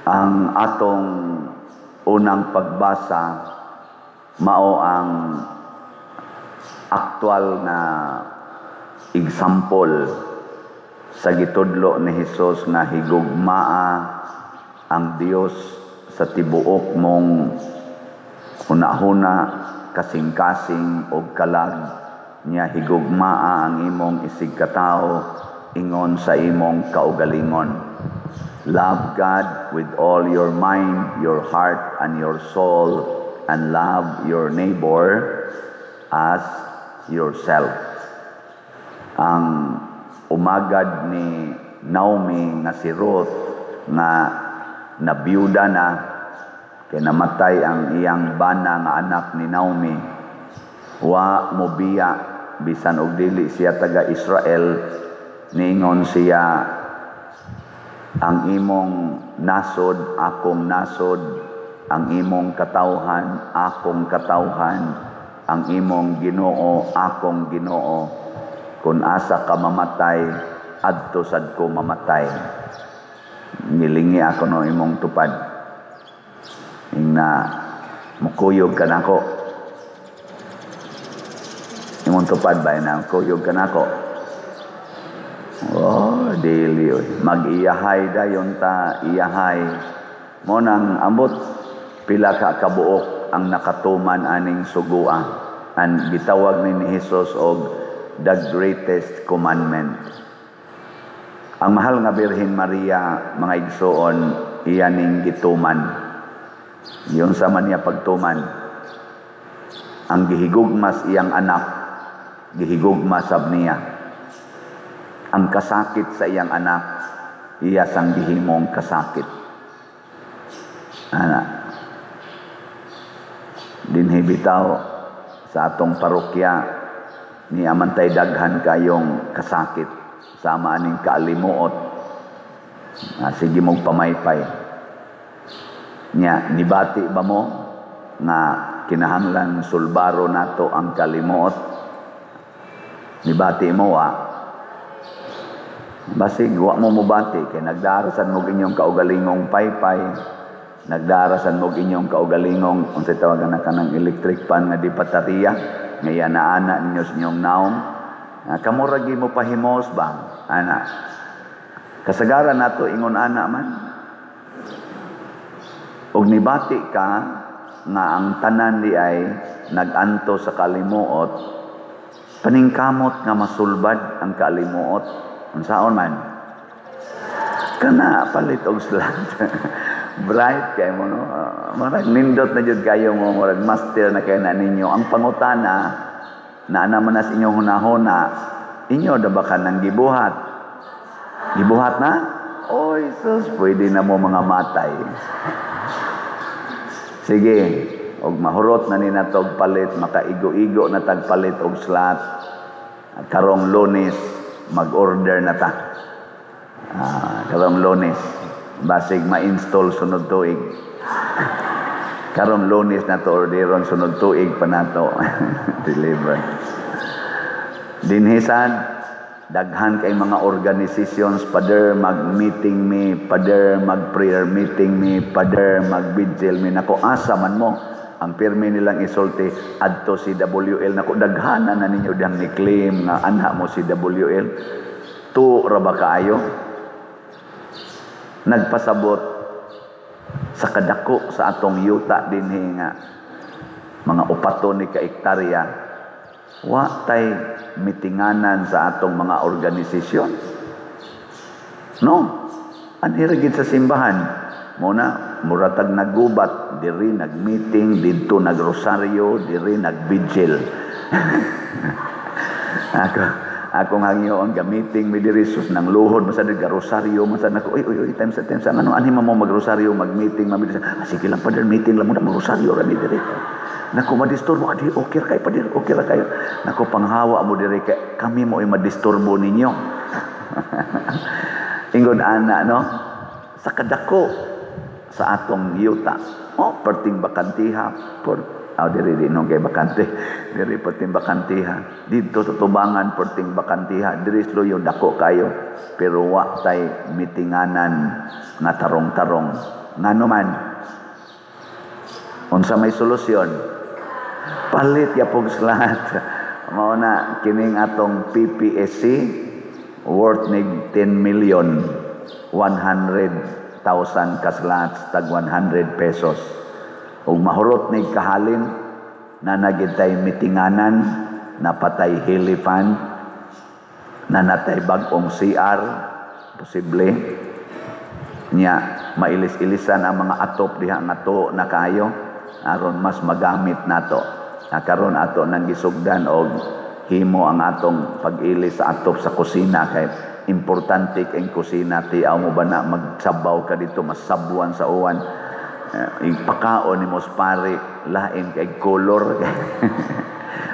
Ang atong unang pagbasa mao ang aktual na example sa gitudlo ni Hesus nga higugmaa ang Dios sa tibuok mong hunahuna, kasing-kasing og kalag niya, higugmaa ang imong isigkatawo ingon sa imong kaugalingon. Love God with all your mind, your heart, and your soul, and love your neighbor as yourself. Ang umagad ni Naomi nga si Ruth nga nabiyuda na kay namatay ang iyang bana nga anak ni Naomi, wa mobiya bisan og dili siya taga Israel. Niingon siya, "Ang imong nasod, akong nasod, ang imong katawhan, akong katawhan, ang imong Ginoo, akong Ginoo. Kung asa ka mamatay, adto sad ko mamatay." Ngilingi ako no imong tupad. Ingna mukuyog ka nako. Imong tupad ba na kuyog ka nako? Oh, dili oy. Mag-iyahay dayon ta, iyahay. Mo nang ambot pila ka kabuok ang nakatuman aning sugua. Ang gitawag ni Jesus og the greatest commandment. Ang mahal nga Birhen Maria, mga igsoon, iya ning gituman. Yung sa man niya pagtuman. Ang gihigugmas iyang anak, gihigugma sab niya. Ang kasakit sa iyang anak, iya sang gihimong kasakit. Ana. Dinhi bitaw sa atong parokya ni amantay daghan kayong kasakit sama aning kaalimuot. Ah, sige mong pamaypay. Nya nibati ba mo nga kinahanglan sulbaro nato ang kalimuot? Nibati mo wa? Basig wa mo mobati kay nagdarasan mo inyong kaugalingong paypay, nagdarasan mo inyong kaugalingong unsay tawagan na kanang electric pan nga di baterya nga ana ninyo sa inyong naong. Ah, kamo ra mo pahimos ba ana? Kasagaran nato ingon ana man. Og nibati ka nga ang tanan di ay nag-anto sa kalimuot, paningkamot nga masulbad ang kalimuot. Unsaon man? Kana palit og slot. Bright kay mo, no. Murag nindot na jud kayo mo, murag master na kayo na ninyo. Ang pangutana na ana man na sa inyong hunahuna, inyo da ba kanang gibuhat? Gibuhat na? Oy, sus, pwede na mo mga matay. Sige, og mahurot na ni nato og palit, makaigo-igo na tag palit og slot. Karong Lunes, mag-order na ta. Ah, karong Lunes, basig ma-install sunod tuig. Karong Lunes na to orderon, sunod tuig pa nato deliver. Dinhisan, daghan kay mga organizations, "Pader, mag-meeting mi, pader, mag-prayer meeting mi, pader, mag-vigil mi." Nako, asa man mo? Ang pirmi nilang isulti, adto CWL. Nako, daghana na ninyo diyang ni-claim nga anha mo CWL. Tu ra ba kaayo? Nagpasabot sa kadako sa atong yuta dinhi nga mga upaton ni ka ektarya, wa tay mitinganan sa atong mga organisasyon, no? Anhi ra gid sa simbahan mo na muratag naggubat diri, nagmeeting didto, nagrosaryo diri, nagvigil. Ako akong hangyo ang gamiting mi diri, sus, nang luhod man sa rosaryo man sa nako. "Uy, uy, uy, time sa time sa ano anhi mo magrosaryo, mag-meeting man diri." "Ah, sige lang, pader, meeting lang muna, magrosaryo ra mi diri." "Nako, madisturbo adi." "Okay ra kayo, pader, okay ra kayo." "Nako, panghawa mo diri kay kami mo ay madisturbo ninyo." Ingon ana, no? Sa kadako sa atong yuta. Oh, perting bakantiha por. Oh, diri di nung kay bakante. Diri perting bakantiha. Didto sa tubangan perting bakantiha. Diri sa luyo dako kayo. Pero wa tay mitinganan nga tarong-tarong. Ngano man? Unsa may solusyon? Palit yapog slot. Mao na kining atong PPSC worth nig 10 million 100,000 ka slots, tag 100 pesos. Ug mahurot nig kahalin na nagitay mitinganan, napatay helifan, na natay bag-ong CR, posible nya mailis-ilisan ang mga atop diha nga to na kaayo aron mas magamit nato. Na karon ato nang gisugdan og himo ang atong pag-ilis sa atop sa kusina kay importante kay kusina. Tiaw mo ba na magsabaw ka dito, masabwan sa uwan? Ipakaon nimo sa pare, lain kay color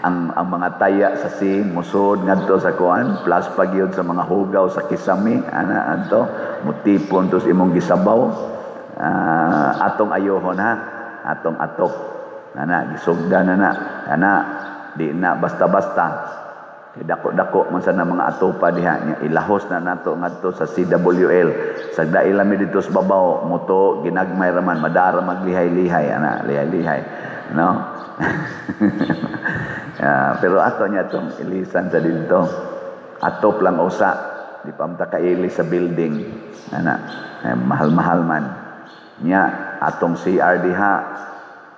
ang mga taya sa sink, musod ngadto sa kuan, plus pagyud sa mga hugaw sa kisame ana adto mutipon tos imong gisabaw. Atong ayohon ha, atong atop ana, gisugdan na na ana, di na basta-basta kay dako-dako man sa na mga atopa diha nya. Ilahos na nato ngadto sa CWL. Sa daila mi dito sa babaw, moto ginagmay raman, madara maglihay-lihay ana, lihay-lihay, no? Pero ato niya tong ilisan sa dito. Atop lang usa, di pa mta kaili sa building ana, eh, mahal-mahal man nya atong CR diha.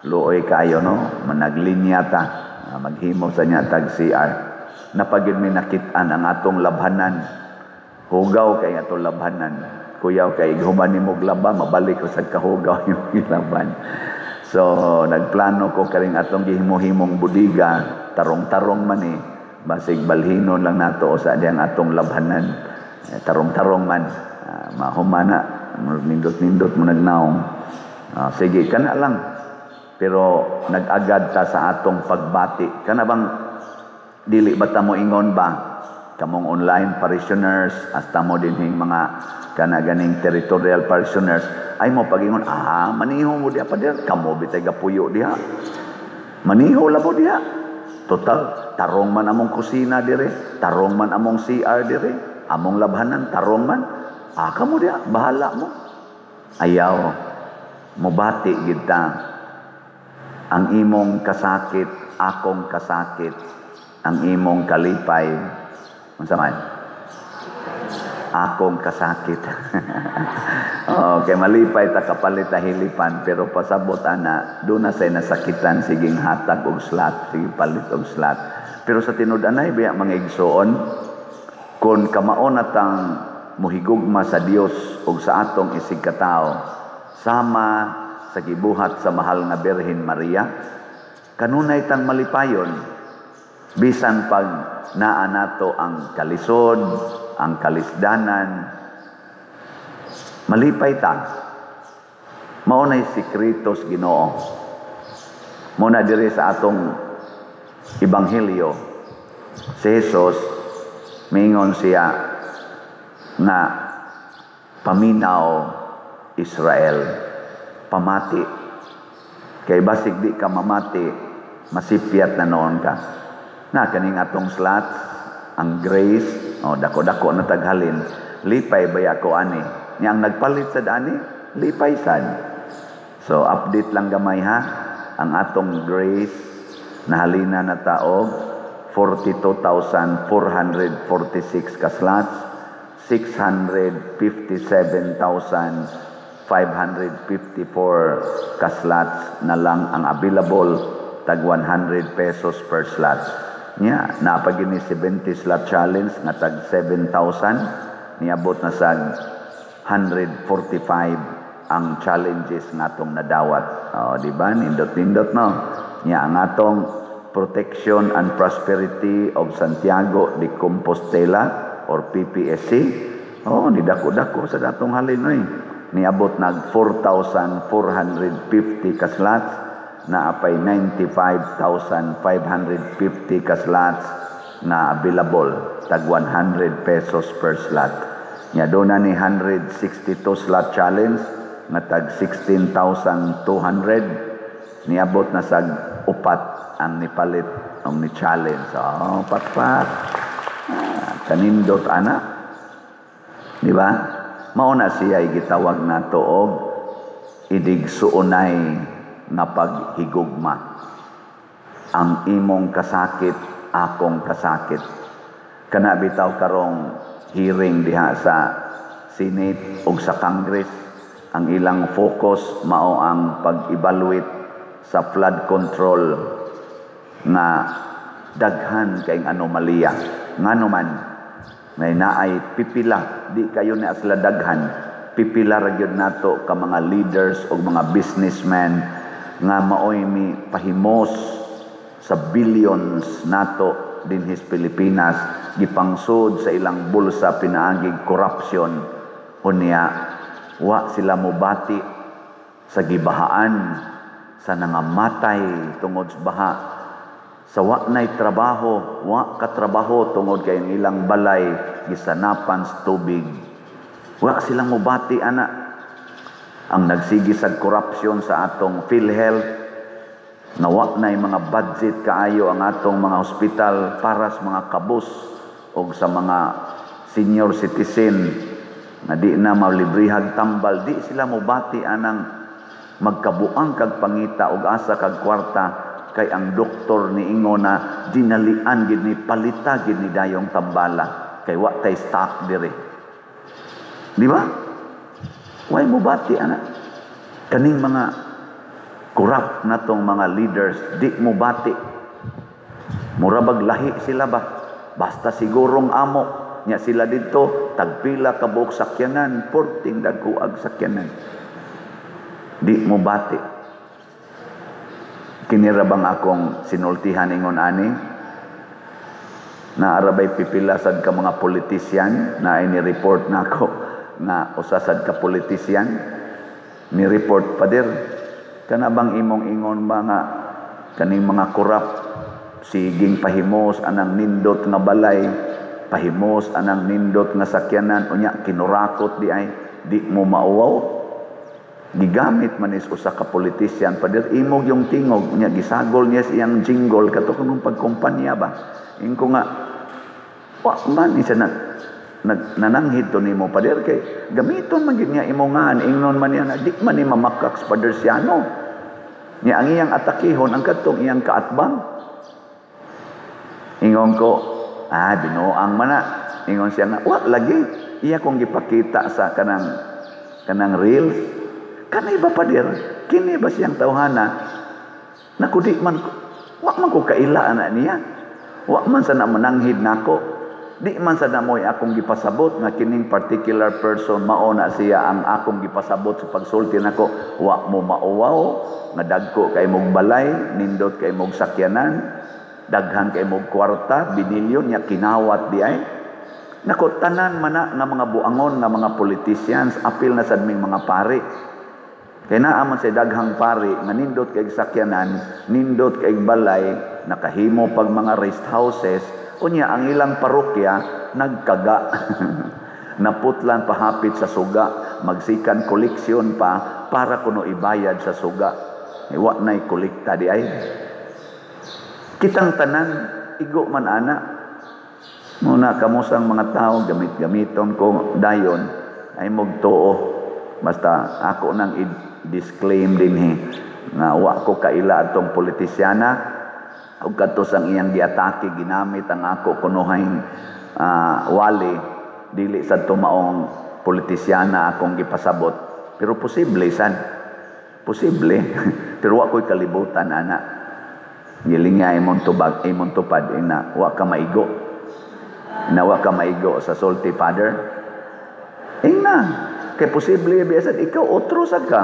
Luoy kayo, no? Managlinya ta. Maghimo sa niya tag CR. Napagid mi nakit-an ang atong labhanan, hugaw kay atong labhanan, kuyaw kay human nimo laba, mabalik sa kahugaw yung laban. So nagplano ko karing atong gihimo-himong budiga, tarong-tarong man eh, basig balhinon lang nato sa diyang atong labhanan. Eh, tarong-tarong man. Mahumana, nindot-nindot mo nagnaong. Sige, kana lang. Pero nag-agad ta sa atong pagbati. Kana bang dili ba ta mo ingon ba? Kamong online parishioners, hasta mo dinhing mga kana ganing territorial parishioners, ay mo pagingon, maniho mo diha pa diha, kamo bitay gapuyo diha. Maniho labo diha. Total, tarong man among kusina dire, tarong man among CR dire, among labhanan, tarong man. Kamo diha, bahala mo. Ayaw, mobati gid ta. Ang imong kasakit, akong kasakit, ang imong kalipay, unsa man? Akong kasakit. Okay, malipay ta kapalit ta hilipan, pero pasabot ana, doon na say nasakitan, siging hatag og slot, sige palit og slot. Pero sa tinud-anay biya, mga igsoon, kung kamao na tang muhigugma sa Dios ug sa atong isig katao, sama sa gibuhat sa mahal nga Birhen Maria, kanunay tang malipayon, bisan pag naa nato ang kalisod, ang kalisdanan, malipay ta. Mao nay sikreto sa Ginoo. Mao na diri sa atong ebanghelyo, si Jesus mingon siya nga, "Paminaw, Israel, pamati." Kay basig di ka mamati, masipyat na noon ka. Na kaning atong slots, ang Grace, oh, dako-dako na taghalin, lipay baya ko ani. Nya ang nagpalit sad ani, lipay sad. So update lang gamay ha, ang atong Grace nahalina na taog 42,446 ka slots, 657,554 ka slots na lang ang available, tag 100 pesos per slot. Nya, napagini 70 slot challenge nga tag 7,000, niabot na sa 145 ang challenges nga atong nadawat. Oh, di ba? Nindot-nindot, no? Nya ang atong Protection and Prosperity of Santiago de Compostela or PPSC. Oh, ni dako-dako sa datong halin oy. Niabot nag 4,450 ka slots, na apay 95,550 ka slots na available, tag 100 pesos per slot. Nya doon na ni 162 slot challenge nga tag 16,200, niabot na sa upat ang nipalit ang ni challenge. Oh, patpat. Kanindot ana. Di ba? Mao na siya gitawag nato og Idigsuonay nga paghigugma. Ang imong kasakit, akong kasakit. Kana bitaw karong hearing diha sa Senate o sa Congress, ang ilang focus mao ang pag-evaluate sa flood control nga daghan kay anomalya. Ngano man may naay pipila, di kayo na sila daghan, pipila ra gyud nato ka mga leaders o mga businessmen nga maoy mi pahimos sa billions nato dinhis Pilipinas, gipangsud sa ilang bulsa pinaagig corruption. Unya wa sila mobati sa gibahaan, sa nangamatay tungod sa baha, sa wa nay trabaho, wa katrabaho tungod kay ang ilang balay gisanapan sa tubig. Wa sila mobati ana. Ang nagsigi sa corruption sa atong PhilHealth, nga wa nay mga budget kaayo ang atong mga hospital para sa mga kabus o sa mga senior citizen nga di na malibrihag tambal, di sila mobati anang magkabuang kag pangita og asa kag kwarta kay ang doktor niingon na dinalian gid ni, palita gid ni dayong tambala kay wa tay stock dire. Di ba? Way mobati ana. Kaning mga corrupt natong mga leaders, di mobati. Mura bag lahi sila ba? Basta sigurong amo nya sila didto, tagpila ka buok sakyanan, porting dagko ag sakyanan. Di mobati. Kini ra bang akong sinultihan ingon ani? Naa ra bay pipila sad ka mga politician na ni report nako nga usa sad ka politician ni report, "Pader, kana bang imong ingon ba nga kaning mga corrupt siging pahimos anang nindot nga balay, pahimos anang nindot nga sakyanan, unya kinurakot di ay, di mo mauwaw?" Gigamit man is usa ka politician, "Pader, imog yung tingog." Unya gisagol niya siyang jingle kato kanong pagkumpanya ba. Ingko nga wa man ni siya nag nananghid to nimo, pader, kay gamiton man gyud niya imo ngan. Ingnon man niya na di man ni mamakak sa Pader Siano niya, ang iyang atakihon ang kadtong iyang kaatbang. Ingon ko, "Ah, binuang man na." Ingon siya nga wa lagi. Iya kong gipakita sa kanang reels. "Kanay ba, pader? Kini ba siyang tawhana?" Naku, di man, wa man ko kaila ana niya. Wa man sa na mananghid nako. Di man sa namoy akong gipasabot nga kining particular person mao na siya ang akong gipasabot sa pagsulti nako. Wa mo mauwaw nga dagko kay mong balay, nindot kay mong sakyanan, daghan kay mong kwarta, binilyon nya kinawat di ay. Nako, tanan man na nga mga buangon nga mga politicians, apil na sad ming mga pari. Kay naa man sa daghang pari nga nindot kay sakyanan, nindot kay balay, nakahimo pag mga rest houses, unya ang ilang parokya nagkaga. Naputlan pahapit sa suga, magsikan koleksyon pa para kuno ibayad sa suga. Wa na'y kolekta di ay. Kitang tanan igo man ana. Muna kamusang mga tao, gamit-gamiton ko dayon ay mogtuo. Basta ako nang i-disclaim dinhi nga wa ko kaila atong politisyana ug kadto sang iyang giatake, ginamit ang ako kunuhay wali, dili sad tumaong politisyana akong gipasabot, pero posible sad, posible, pero wa ko'y kalibutan ana. Giling nga imong tubag, imong tupad ina wa ka maigo na, wa ka maigo sa sulti, Father. Ingna kay posible biya ikaw otro sad ka,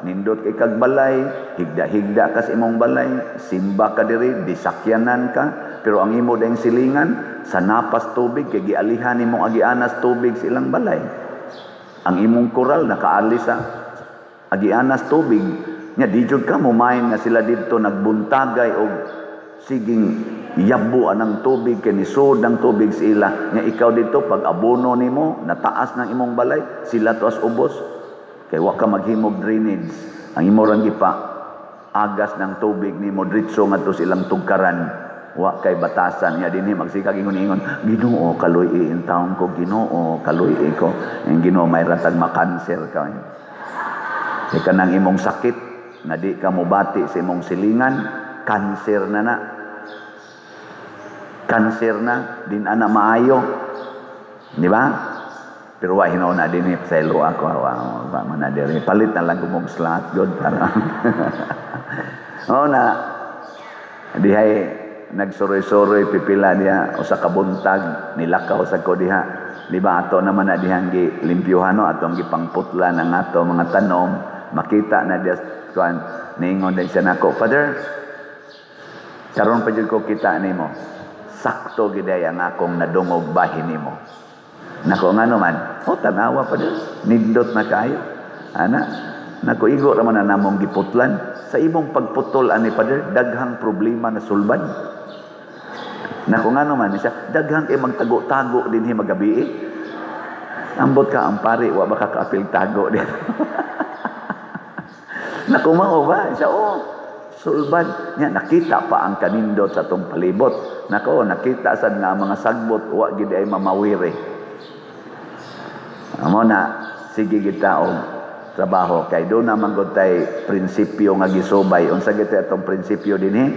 nindot kay kag balay, higda-higda ka sa imong balay, simba ka diri, disakyanan ka, pero ang imo dayong silingan sa napas tubig kay gialihan nimong agianas tubig sa ilang balay. Ang imong koral nakaali sa agianas tubig nya, di jud ka mo nga sila didto nagbuntagay og siging yabo anang tubig kay nisod ang tubig sa ila nya. Ikaw dito, pag abono nimo nataas ng imong balay, sila tuas ubos kay wa ka maghimog drainage. Ang imo rang gipa agas ng tubig nimo diretso ngadto sa ilang tugkaran. Wa kay batasan nya dinhi magsikag ingon-ingon, "Ginoo, kaluy-i in taon ko, Ginoo, kaluy-i ko." Ang Ginoo may ratag makanser ka. Kay kanang imong sakit nga di ka mobati sa imong silingan, kanser na na. Kanser na, din ana maayo. Di ba? Pero wa hinuon na dinhi sa ilo ako, wa, wa man na diri. Palit na lang kumong slot god para. Oo na. Dihay nagsuroy-suroy pipila diha usa ka buntag, nilakaw sa ko diha. Di ba ato naman na dihang gi limpyuhan, no, atong gipangputla ng ato mga tanom, makita na diha kuan, niingon din siya nako, "Father, karon pa jud ko kita nimo. Sakto gid ang akong nadungog bahin nimo." Nako, ngano man? "Oh, tanawa pa din. Nindot na kaayo." Ana, nako, igo ra man na namong giputlan. Sa imong pagputol ani, Father, daghang problema na sulbad. Nako, ngano man? Siya, "Daghang kay magtago-tago dinhi magabi." Ambot ka, ang pari, wa ba ka kaapil tago din? Nako, mao ba? Siya, "Oh, sulbad." Nya, nakita pa ang kanindot sa atong palibot. Nako, nakita sad nga ang mga sagbot, wa gid ay mamawiri. Amo na, sige kita og trabaho kay do na man gud tay prinsipyo nga gisubay. Unsa gid atong prinsipyo dinhi?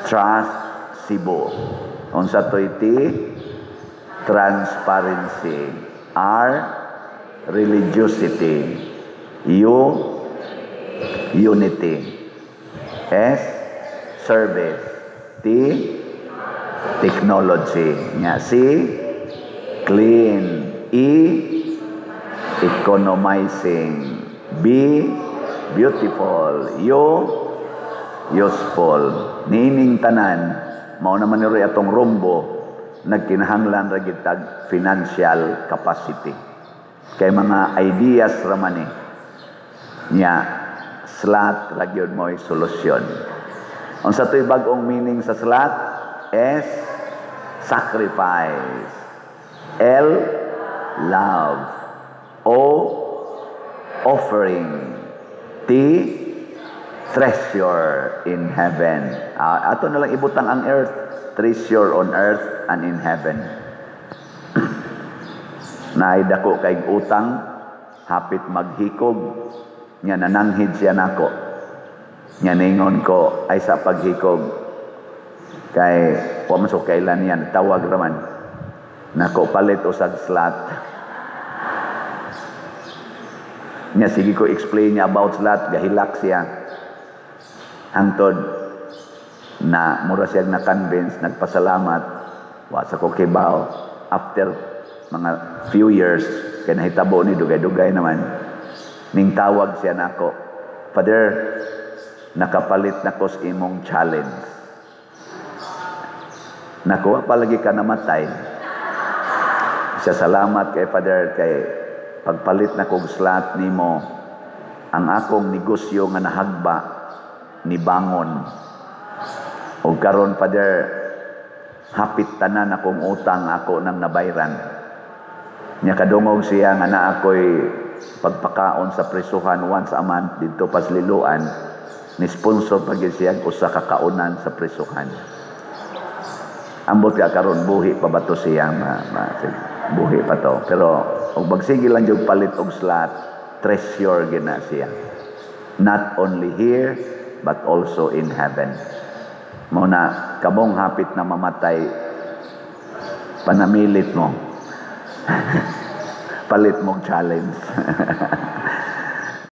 Trust Cebu. Unsa toy T? Transparency. R, religiosity. U, unity. S, service. T, technology. Nya C, clean. E, economizing. B, beautiful. U, useful. Niining tanan, mao naman ni atong rumbo, nagkinahanglan ra gyud tag financial capacity. Kay mga ideas ra man ni. Nya, slot ra gyud mo'y solusyon. Unsa to'y bag-ong meaning sa slot? S, sacrifice. L, love. O, offering. T, treasure in heaven. Ato na lang ibutang ang earth, treasure on earth and in heaven. Naay dako kay utang, hapit maghikog, nya nananghid siya nako. Nya ningon ko ay sa paghikog kay wa man so kailan yan, tawag raman. Nako, palit usag slot. Nya sige ko explain niya about slot, gahilak siya. Hangtod na mura siya na-convince, nagpasalamat, wa sa ko kibaw. After mga few years, kay nahitabo ni dugay-dugay naman, ning tawag siya nako, "Father, nakapalit na ko sa imong challenge." Nako, palagi ka namatay. Siya, "Salamat kay Father kay pagpalit na kog slot nimo, ang akong negosyo nga nahagba ni bangon. O karon, Father, hapit tanan akong utang ako nang nabayran." Nya kadungog siya nga naa ako'y pagpakaon sa presuhan once a month didto pas Liloan, ni sponsor pa gyud siya usa ka kaunan sa presuhan. Ambot ka karon buhi pa ba to siya buhi pa to. Pero og magsige lang jud palit og slot, treasure gina siya. Not only here but also in heaven. Mao na kamong hapit na mamatay, panamilit mo. Palit mong challenge.